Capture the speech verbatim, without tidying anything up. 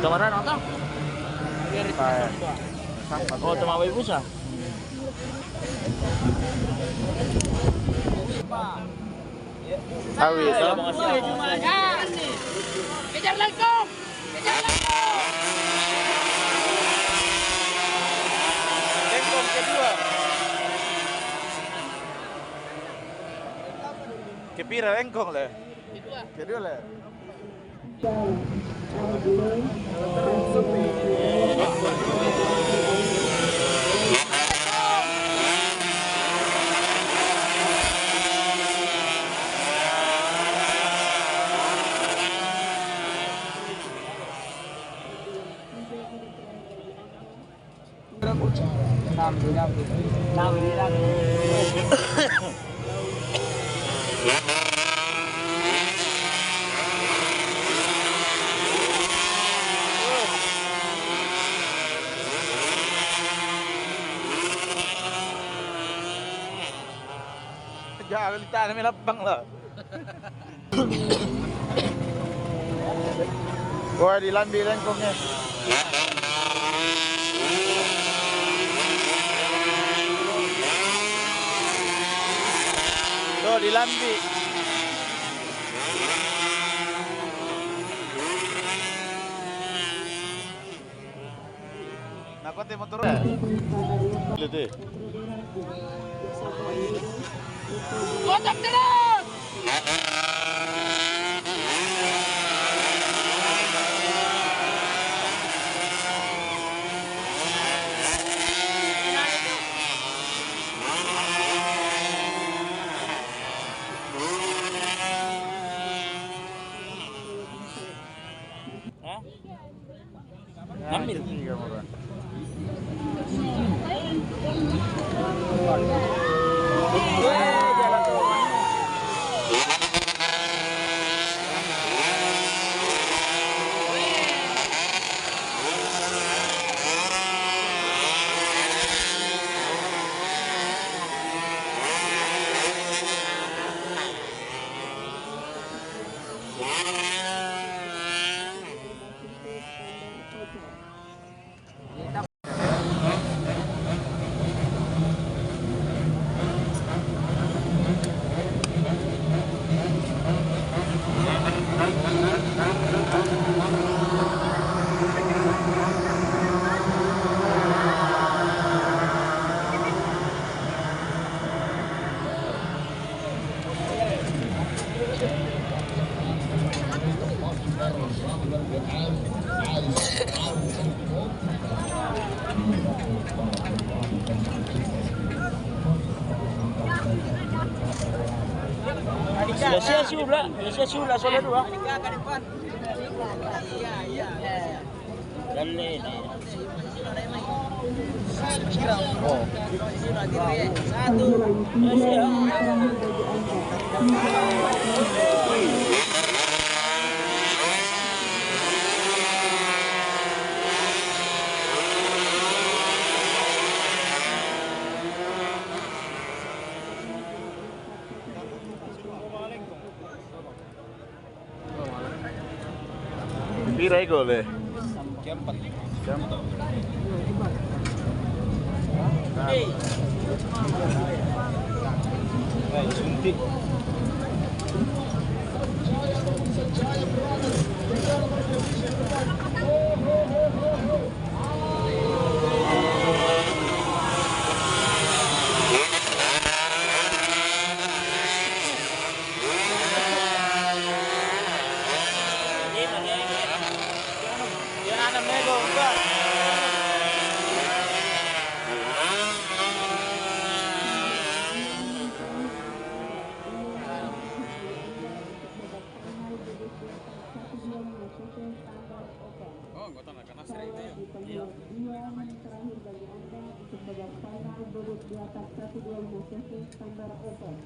Kemarin apa? Oh, tama ba yung pusa? Awi, ito? Yan! Kejar lengkong! Kejar lengkong! Lengkong kedua. Kepira lengkong le? Kedua le. Jangan ditanamin lapang lah. Wah, dilambi lengkongnya. Tuh, dilambi. Nah, kau teh motor. Lihat deh. Kocok terus! Hah? Ngambil. Ya, sia siula, ya, sia siula, soalnya dua. Dan ini. Pira i gol e? Jam empat. Jam empat. Nah. Eh, suntik. Oh, anggota Naga Nasri itu ya? Iya. Terakhir bagi Anda untuk babak final dua belas dua atas satu dua lima standar open.